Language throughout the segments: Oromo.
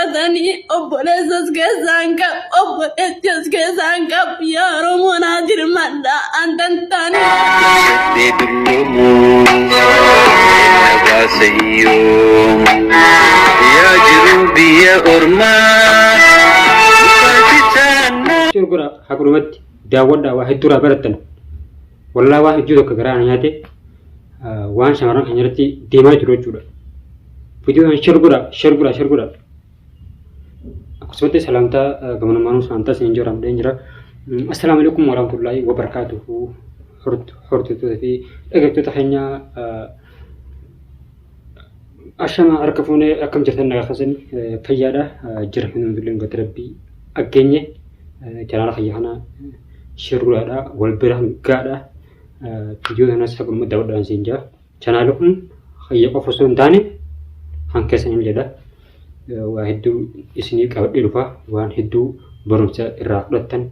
fudhatanii obboleessas keessaa hin qabu obboleettiis keessaa hin qabu yaa Oromoo naa dirmadha antan taane. Sadde dulloomu na baasayyoo yaa jiruu biyya ormaa mukaachitaannaa. Share godhaa haqudhumatti daawwadhaa waa hedduurraa barattan. Wallaa waan hedduu tokko garaa na nyaate waan shamarran keenya irratti deemaa jiru jechuudha. Viidiyoo kana share godhaa share godhaa share godhaa. Akkasumatti salaamtaa gamanummaanuu salaamtaa isin jira ramdeen jira. Assalaamu alaikum warahmatullaahi wabarakaatuhu. Hordoftoota fi dhaggeeffattoota keenya ashama harka fuunee akkam jirtan nagaa keessan fayyaadha jira hundumtuu gati rabbii aggeenye chanaala kiyya kana share godhaadha wal bira gaadha viidiyoo kanas haquma daawwadhaan siin jira. Chanaali kun kiyya qofa osoo hin taane kan keessan illeedha. Waa hedduu isinii qabadhee dhufa waan hedduu barumsa irraa fudhattan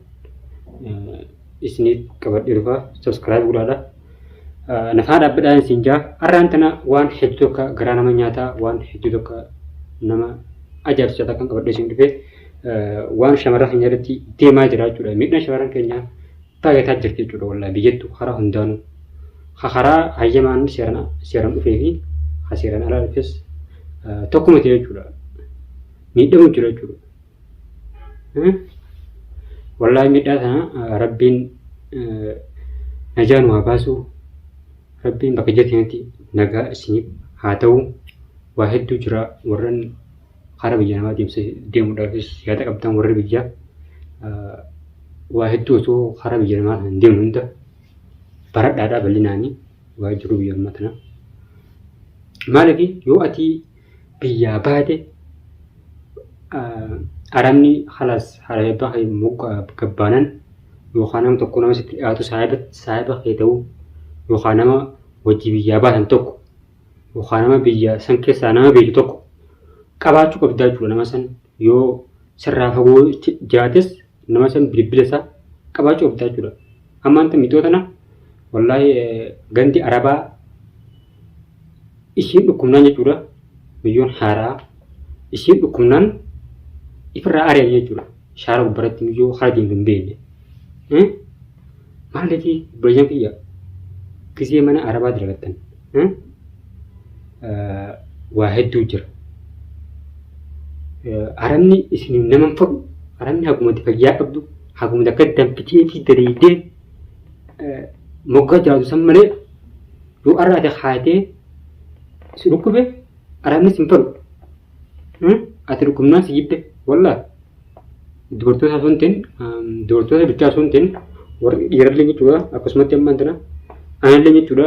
isinii qabadhee dhufa subscribe godhaadha. Nafaa dhaabbadhaan isin jaa har'aan tana waan hedduu tokko garaa nama nyaataa waan hedduu tokko nama ajaa'ibsiisaa kan qabadhee isin dhufe waan shamarran keenya irratti deemaa jira jechuudha. Miidhaan shamarran keenyaa baay'ataa jirti jechuudha wallaahi biyyattu karaa hundaanuu. Ka karaa hayyamaan seeran seeran dhufee fi ka seeran alaa dhufes tokkuma ta'e jechuudha. Miidhamu jira jechuudha. Wallaahi miidhaa kana rabbiin najaa nu haa baasu. Rabbiin bakka jirtanitti nagaa isiniif haa ta'u. Waa hedduu jira warran karaa biyya namaa deemuudhaafis yaada qabdan warri biyyaa waa hedduu osoo karaa biyya namaa kana hin deemne hunda baradhaadhaa bal'inaanii waa jiru biyya ormaa tana. Maaliif yoo ati biyyaa baate arabni halas haala kee moggaa gabbaanan yookaan nama tokko nama sitti dhiyaatu saahiba kee ta'uu yookaan nama wajji biyyaa baatan tokko yookaan nama biyya san keessaa nama beektu tokko qabaachuu qabdaa jechuudha nama san yoo sirraa fagoo jiraates nama san bilbila isaa qabaachuu qabdaa jechuudha. Ammaan tan mixoo tana wallaahi gandi arabaa ishiin dhukkubnaan jechuudha biyyoon haaraa ishiin dhukkubnaan ifirraa ari'an jechuudha. Shaara gubbaratti miyyoo hara deemtu hin beekne. Maaliif obboleeyyan kiyya gisee mana arabaa dalagattan waa hedduu jira. Arabni isin nama hin fedhu. Arabni hagumatti fayyaa qabdu hagumatti akka danfitee fi daleeydee moggaa jiraatu san malee yoo arra ati kaatee si dhukkube arabni si hin fedhu. Ati dhukkubnaan si jibbe wallaahi. Dubartoota osoo hin ta'in dubartoota bichaa osoo hin ta'in warri dhiirallee jechuudha akkasumatti ammaan tana anallee jechuudha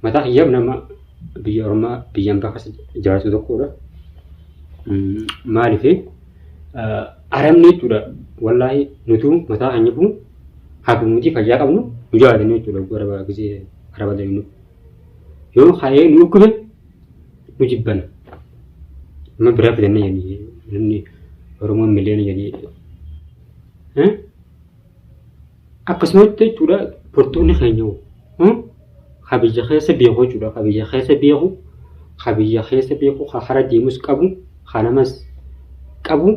mataa kiyyaaf nama biyya ormaa biyya ambaa keessa jiraatu tokkodha. Maaliif arabni jechuudha wallaahi nutuu mataa keenyafu hagumuutii fayyaa qabnu nu jaalatanii jechuudha araba gisee araba deemnu. Yoo ka'ee nu dhukkube nu jibban. Nama biraa fidanne jedhanii namni Oromoon miliyoona jedhanii. Akkasumatti jechuudha bortoonni keenya hoo ka biyya keessa beeku jechuudha ka biyya keessa beeku ka biyya keessa beeku ka kara deemus qabu ka namas qabu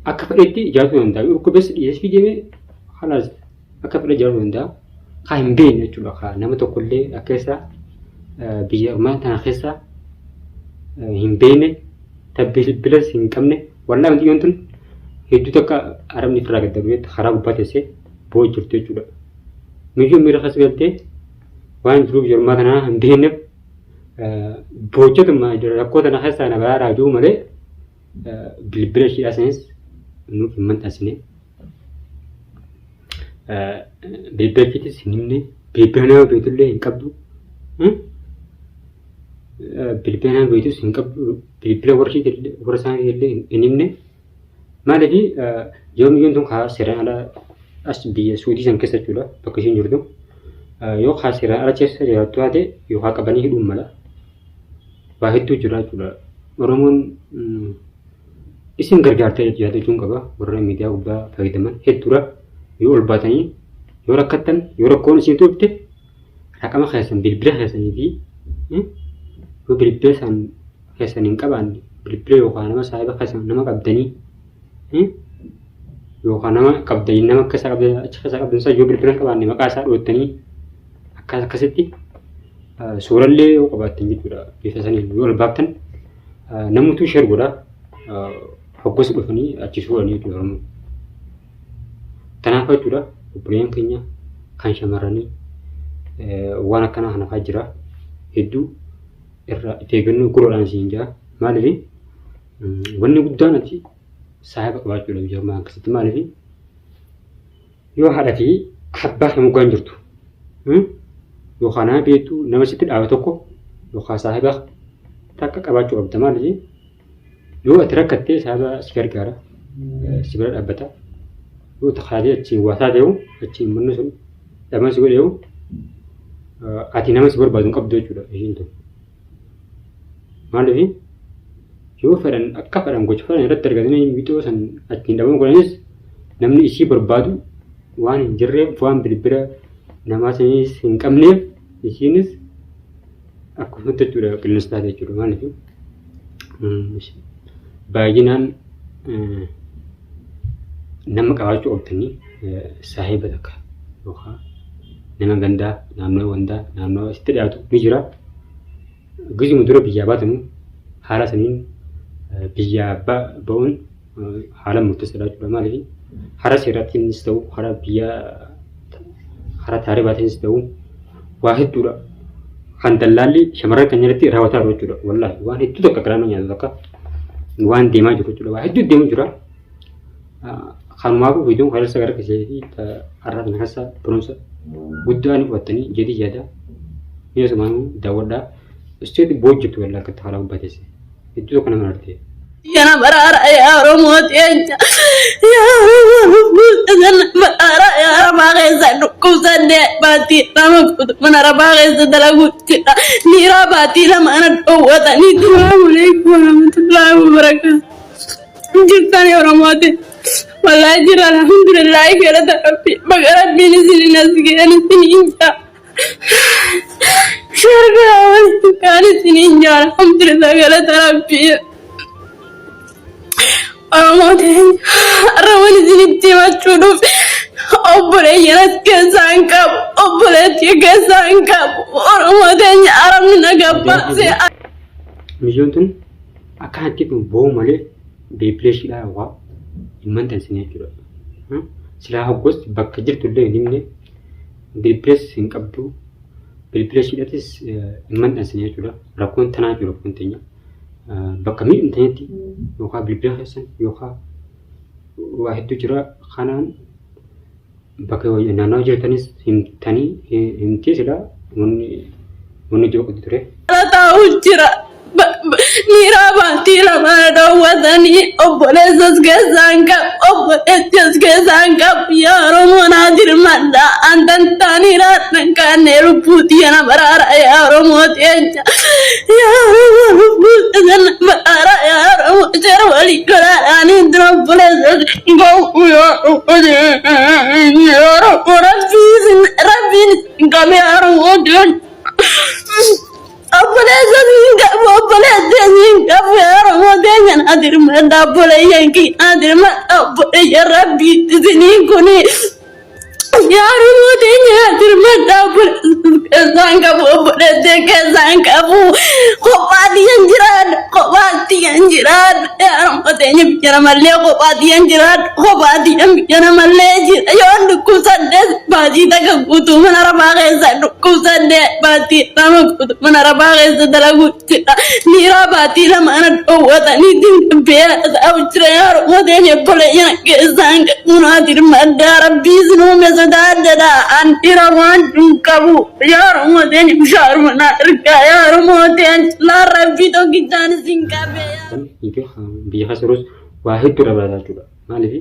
akka fedhetti jiraachuu danda'a. Yoo dhukkubes dhiyeessii fi deeme halaas akka fedhe jiraachuu danda'a. Ka hin beekne jechuudha ka nama tokkollee akka isa biyya ormaa tana keessa hin beekne ta bilbilas hin qabne wallaahi mucayyoon tun hedduu takka arabni ofirraa gad darbeetti karaa gubbaa teessee boo'u jirtu jechuudha. Mucayyoon miira keessa galtee waan jiruuf biyya ormaa tanaa hin beekneef boo'ichatuma rakkoo tana keessaa na baraaraa jiru malee bilbila ishiidhaa sanis nuuf hin maxxansine. Bilbila ishiitis hin himne bilbila nama beektullee hin qabdu. Bilbila nama beektus hin qabdu bilbila warra ishiitillee warra isaaniitillee hin himne. Maaliif yoo miyyoon tun karaa seeraan ala as biyya Suudii san keessa jechuudha bakka ishiin jirtu. Yoo karaa seeraan ala keessa jiraattu taate yookaan qabanii hidhuun mala. Waa hedduu jira jechuudha. Oromoon isin gargaartee jechuun qaba warra miidiyaa gubbaa fayyadaman hedduudha. Yoo ol baatanii yoo rakkattan yoo rakkoon isin dhufte raqama keessan bilbila keessanii fi yoo bilbila isaan keessan hin qabaanne bilbila yookaan nama saahiba keessan nama qabdanii yookaan nama qabdanii nama akka isaa qabdan achi keessaa qabdan isaa yoo bilbila hin qabaanne maqaa isaa dhoottanii akkas akkasitti suurallee yoo qabaattan jechuudha bifa saniin yoo ol baaftan namutu sheer godha hoggas dhufanii achi suuranii jechuudha Oromoo. Kanaaf jechuudha obboleeyyan keenya kan shamarranii waan akkanaa kana fa'aa jira hedduu irraa itti eeggannoo godhuudhaan siin jaa maaliif wanni guddaan ati saahiba qabaachuudha biyya ormaa akkasitti maaliif yoo haadha fi abbaa kan moggaan jirtu yookaan nama beektu nama sitti dhaabe tokko yookaan saahiba takka qabaachuu qabda maaliif yoo ati rakkattee saahiba si gargaara si bira dhaabbata yoo ati kaatee achiin waa taateewu achiin manni sun dhabama si godheewu ati nama si barbaadu hin qabdu jechuudha ishiin tun. Maaliif yoo fedhan akka fedhan gocha fedhan irratti argatanii mixoo san achiin dhabama godhanis namni isii barbaadu waan hin jirreef waan bilbila namaa saniis hin qabneef ishiinis akkasumatti jechuudha qilleensa taate jechuudha maaliif baay'inaan nama qabaachuu qabdanii saahiba takka yookaan nama gandaa naannoo gandaa naannoo sitti dhiyaatu ni jira. Gizuma dura biyyaa baatanu haala saniin biyyaa ba'uun haala murteessaadha jechuudha. Maaliif hara seeraatiinis ta'u hara biyya hara taaribaatiinis ta'u waa hedduudha. Kan dallaalli shamarran keenya irratti raawwataa jiru jechuudha. Wallaahi waan hedduu takka garaama nyaatu takka waan deemaa jiru jechuudha. Waa hedduu deemu jira. Kanumaafuu viidiyoon kaleessa gara keessee fi har'a kana keessa barumsa guddaa ni fudhattanii jedhii yaada. Mee asumaanuu daawwadhaa. Isteeti boojjatu wallaahi akkatti karaa gubbaa teesse. Hedduu tokko nama artee. Yana baraara yaa Oromoo teenya. Yaa Oromoo lubbuu sana baraara yaa Arabaa keessa dhukkubsadde baatii lama guutuu mana Arabaa keessa dalaguutti jira. Miiraa baatii lama ana dhoowwatanii. Salaamu alaikum warahmatullahi wabarakatuh. Jirtani Oromooti. Wallaahi jira alhamdulillahi galata Rabbi. Baga Rabbiin isin as ga'een isin hin jaa. Shargaa waliin kaan isin hin jaa alhamdulillah galata Rabbi. Oromoo teenya har'a waan isinitti himachuu dhufe obboleeyyan as keessaa hin qabu obboleettii keessaa hin qabu Oromoo teenya arabni na gabbaasee. Miyyoon tun Akkanatti kun boo'u malee bilbila ishiidhaa yookaan hin maxxansine jechuudha. Silaa hoggas bakka jirtu illee hin himne bilbilas hin qabdu bilbila ishiidhatis hin maxxansine jechuudha. Rakkoon tanaa jechuudha rakkoon teenya. Bakka miidhamtanitti yookaan bilbila keessan yookaan waa hedduu jira kanaan bakka naannoo jirtanis himtanii himtee silaa wanni wanni ijoo qabdi ture. Taa'u jira. Miiraa baatii lamaan dhoowwatanii obboleessas keessaa hin qabu obboleettiis keessaa hin qabu yaa Oromoo naa dirmadha antan taaniiraa nan kaannee lubbuu tiyya na baraara yaa Oromoo teenya yaa Oromoo lubbuu tiyya na baraara yaa Oromoo jara walii galaadhaan hin dura obboleessas Yaa Oromoo teenya dirmadha keessaan qabu obboleettii keessaan qabu kophaatti yan jiraadha kophaatti yan jiraadha yaa Oromoo teenya biyya namallee kophaatti yan jiraadha kophaatti yan biyya namallee jira yoon dhukkubsadhes baatii takka guutuu mana rabaa keessa dhukkubsadhe baatii lama guutuu mana rabaa keessa dalagu jira miiraa baatii lama ana dhoowwatanii beela ta'u jira yaa Oromoo teenya obboleeyyan keessaan qabu dirmaddaa rabbii isin uume sodaadhadha an dhiira waan hin qabu yaa Oromoo teenya bishaanuma naa ergaa yaa Oromoo teenya laa rabbii tokkichaan isin qabe. Biyya keessa jirus waa hedduu irra barataa jechuudha. Maaliif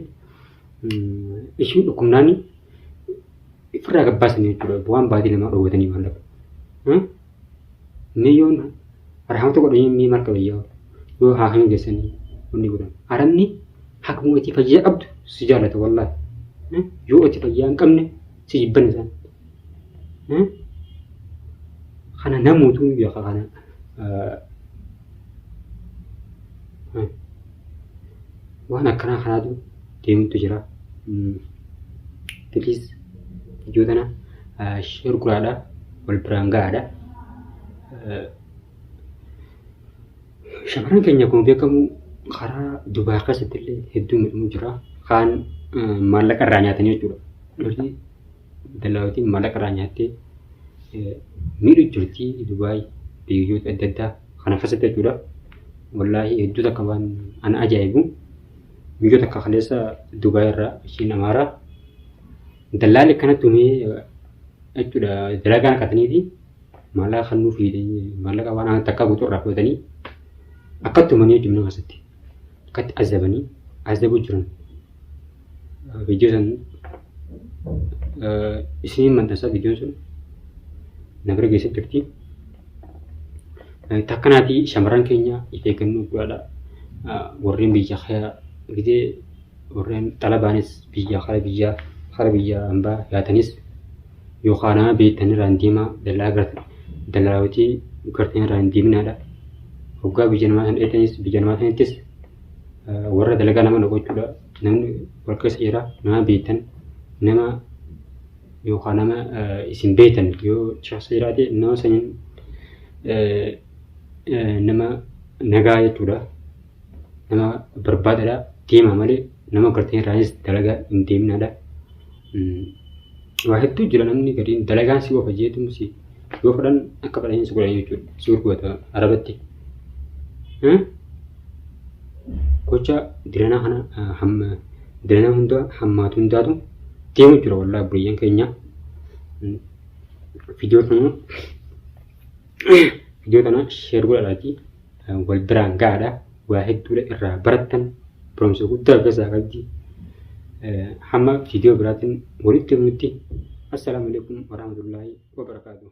ishiin dhukkubnaan ofirraa gabbaasanii jechuudha. Waan baatii namaa dhoowwatanii maallaqa. Mee yoon rahamata godhanii mee maal qabayyaa yoo haakima geessanii wanni godhan. Arabni hakuma ati fayyaa qabdu si jaalata wallaahi. Yoo ati fayyaa hin qabne si jibban isaan. Kana namuutu ni beeka kana. Waan akkanaa kanaatu deemutu jira. Please viidiyoo tana share godhaadha. Wal biraan gahaadha. Shamarran keenya akkuma beekamu karaa Dubaay keessatti illee hedduu miidhamu jira. Kaan maallaqa irraa nyaatanii jechuudha. Dhirri dallaalootiin maallaqa irraa nyaattee miidhu jirti Dubaay biyyoota adda addaa kana keessatti jechuudha. Wallaahi hedduu takka waan ana ajaa'ibu biyyoota akka kaleessa Dubaay irraa ishiin Amaaraa dallaalli akkanatti tumee jechuudha dalagaa naqatanii fi maallaqa kan nuuf maallaqa waan takka guutuu irraa fudhatanii akkatti tumanii jechuudha mana keessatti akkatti azabanii azabuu jiran. Viidiyoo san isiniin maxxansa viidiyoon sun na bira geessee jirti. Takkanaatii shamarran keenya if eeggannoo godhaadha. Warreen biyya kaya gidee warreen xalabaanis biyya kara biyya kara biyya hambaa yaatanis yookaan nama beektan irraa hin deemaa dallaa gartan dallaalootii gartan irraa hin deeminaadha. Hoggaa biyya namaa sana dheetanis biyya namaa sanattis warra dalagaa nama dhaqu jechuudha. Namni wal keessa jira nama beektan nama yookaan nama isin beektan yoo keessa jiraate nama saniin nama nagaa jechuudha. Nama barbaadadha deemaa malee nama gartee irraayis dalagaa hin deeminaadha. Waa hedduu jira namni gariin dalagaan si oofa jeetu si yoo fedhan akka fedhaniin si godhan jechuudha. Si gurgurata arabatti. Gocha diranaa kana hamma diranaa hunda hammaatu hundaatu deemu jira wallaahi obboleeyyan keenya. Viidiyoo kana viidiyoo kana sheer godhadhaatii wal biraan ga'aadha. Waa hedduudha irraa barattan barumsa guddaa of keessaa qabdi. Hamma viidiyoo biraatiin walitti dhufnutti assalaamu alaikum warahmatullaahi wabarakaatuh.